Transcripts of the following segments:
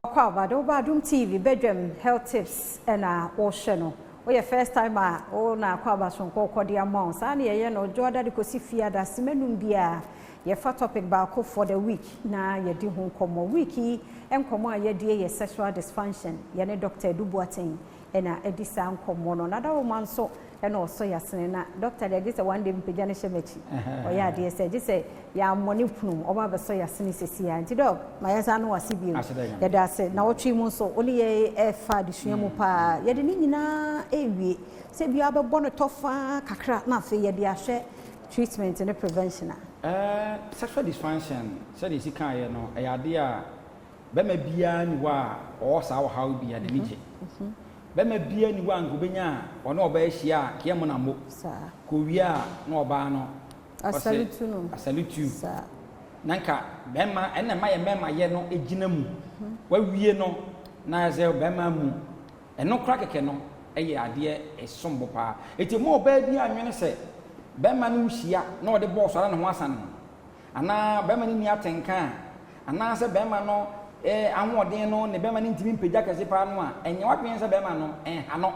Akwaaba de woba Adom TV badwam health tips ɛna wɔrehwɛ no. Woyɛ first time a wo na akwaaba sonko kɔde ama wo. Saa ne yɛyɛ no dwoada de kɔsi fiada simanum biara. Yɛfa topic baako for the week na yɛdi ho nkɔmmɔ. Week yi nkɔmmɔ a yɛdie yɛ sexual dysfunction. Yɛne Dr. Edu Boateng ɛna ɛdi saa nkɔmmɔ no. Nadaroma nso ɛna ɔsɔ yɛasene na doctor deɛ, gye sɛ one day mpagya no hyɛ m'akyi. Ɔyɛ adeɛ sɛ gye sɛ yɛammɔ ne punu ɔba abɛsɔ yɛasene sɛsi a. Nti doc, ma yɛsa no wase bio. Yɛda ase na wɔtwe mu nso wo ne yɛ ɛfa adesua mu paa. Yɛde ne nyinaa ɛwie sɛ bia bɛbɔ no tɔfaa kakra na afei yɛde ahwɛ treatment ne prevention a. Sexual dysfunction, sɛdeɛ esi kaeɛ no, ɛyɛ adeɛ a bɛrima biara ni hɔ a ɔwɔ saa ɔhaw bi a n'ani gye. Bɛrima biara ni hɔ a nka obɛnya a ɔne ɔbaa ahyia a kea mu na mo kɔwie a na ɔbaa no asalute no. Asalute you. Na nka bɛrima ɛna ɛma yɛ mmarima yɛ no gyina mu wawie no na sɛ bɛrima mu ɛno kora kɛkɛ no ɛyɛ adeɛ ɛsom bo paa. Eti mu ɔbaa bi anwene sɛ bɛrima no hyia na ɔde bɔɔso ara ne ho asa no, anaa bɛrima no ni atenka a, anaasɛ bɛrima no ahoɔden no ne bɛrima no ntumi mpagya kɛse paa no a, ɛnyɛ wadwene sɛ bɛrima no ɛnha no.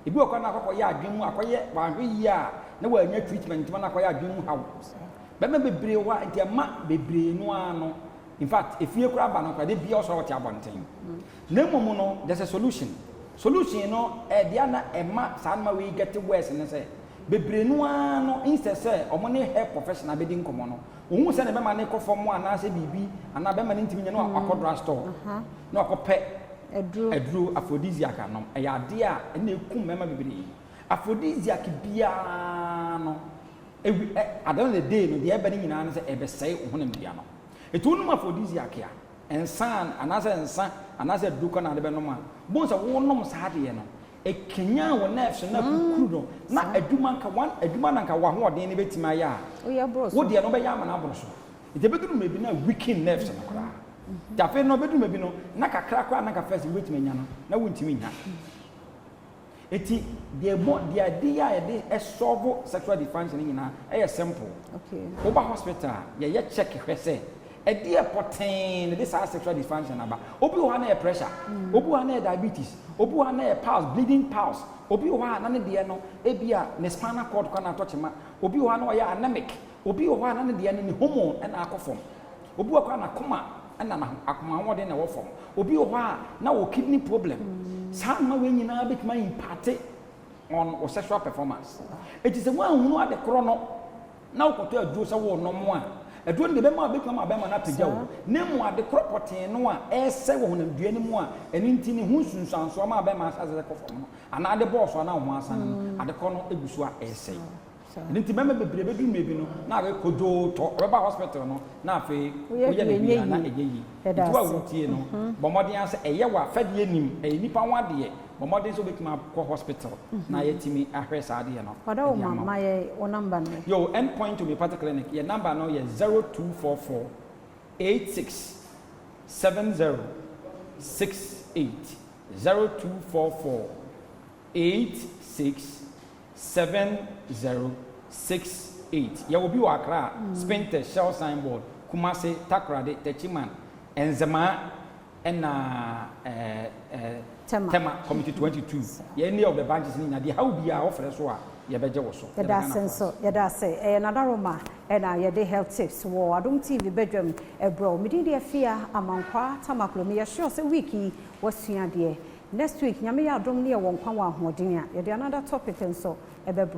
Ebi wɔ kɔ na akɔkɔyɛ adwene mu akɔyɛ wahwɛ yie a na wanya treatment ntoma na akɔyɛ adwene mu haw. Bɛrima bebree wɔ a nti ɛma bebree no ara no, in fact, efie koraa ba no koraa de bia ɔsɔrɔ ɔte abɔnten. Na mmom no, there's a solution. Solution no ɛdeɛ ana ɛma saa noma wei get worse ne sɛ bebree no ara no, instead sɛ ɔmo ne health professional bɛdi nkɔmɔ no, ohun sɛ ne bɛma ne kɔ fam anaasɛ biribi anaa bɛma ne ntumi nyɛ no, akɔ drug store na akɔpɛ aduro. Aduro aphrodisiac anom. Ɛyɛ adeɛ a ɛna ekum mmarima bebree. Aphrodisiac biara no ewi ɛ at the end of the day no, deɛ ɛbɛ ne nyinaa no sɛ ɛbɛsɛe wo honamdua no. Etu wonom aphrodisiac a, nsa anaasɛ nsa anaasɛ aduro kɔ na ade bɛnom a, bon sɛ wonom saa adeɛ no, ɛkenyan wo nerves no akukuru no na adwuma nka one adwuma na nka w'ahoɔden no bɛtumi ayɛ a woyɛ borɔ so. Wo deɛ no wobɛyɛ ama no aboro so, nti ɛbɛduru mmerɛ bi na weaken nerves no koraa. Nti afei no ɛbɛduru mmerɛ bi no na kakra koraa na nka first wobɛtumi anya no na wontumi nya. Eti deɛ ɛbɔ deɛ ade a yɛde ɛsolve sexual dysfunction no nyinaa ɛyɛ simple. Woba hospital a, yɛyɛ check hwɛ sɛ ɛdeɛ pɔtee na de saa sexual dysfunction aba. Obi wɔ hɔ a na yɛ pressure, obi wɔ hɔ a na yɛ diabetes, obi wɔ hɔ a na yɛ piles, bleeding piles, obi wɔ hɔ a na ne deɛ no ebi a ne spinal cord kɔ na atɔ kyema, obi wɔ hɔ a na ɔyɛ anemic, obi wɔ hɔ a na ne deɛ no ne hormone ɛna akɔ fam, obi wɔ hɔ a n'akoma ɛna na akoma ahoɔden na ɛwɔ fam, obi wɔ hɔ a na wɔ kidney problem. Saa nneɛma wei nyinaa bɛtumi impact on wo sexual performance. Eti sɛ woanhunu ade korɔ no na wokɔtɔ aduro sɛ wɔrenom a, aduro no deɛ bɛma bɛtumi ama bɛrima no apagya wo, na mu ade korɔ pɔtee no a ɛresɛ wɔ honamdua no mu a ɛno nti ne ho nsunsuansoɔ ma bɛrima ahyɛ sɛ kɔ fam no anaa ade bɔɔso anaa wo ho asane no, ade korɔ no egu so a ɛresɛe. Ɛno nti mmarima bebree bɛduru mmerɛ bi no na afei kodwoo tɔ ɔbɛba hospital no na afei woyɛ ne bia na ɛyɛ yie. Yɛda nti wo a ase. Wotie no, bɔ mmɔden asɛ ɛyɛ wɔ afɛdeɛ nim ɛyɛ nipa ho adeɛ. Bɔ mmɔden sɛ wobɛtumi akɔ hospital na yɛtumi ahwɛ saa adeɛ no ɔda wo ɛde ma ama wo. Ma yɛ wo number no. Yo, Endpoint Homeopathic Clinic, yɛ number no yɛ 0244 86 70 68, 0244 86 70 68. Yɛwɔ bi wɔ Accra, Spintex, Shell signboard, Kumasi, Takoradi, Techiman, Nzemaa, ɛna ɛɛ ɛɛ Tema. Tema Community 22. Yɛn ne of the branches ne nyinaa deɛ haw biara wɔfrɛ so a, yɛbɛgye wɔ so. Yɛda ase nso, yɛda ase. Ɛyɛ Nadaroma ɛna yɛde health tips wɔ Adom TV badwam ɛbrɛ. Medin deɛ Fia Amankwa Tamaklo. Meyɛ sure sɛ week yi wasua adeɛ. Next week, Nyame yɛ adom ne yɛwɔ nkwa wɔ ahoɔden a, yɛde another topic nso ɛbɛbrɛ.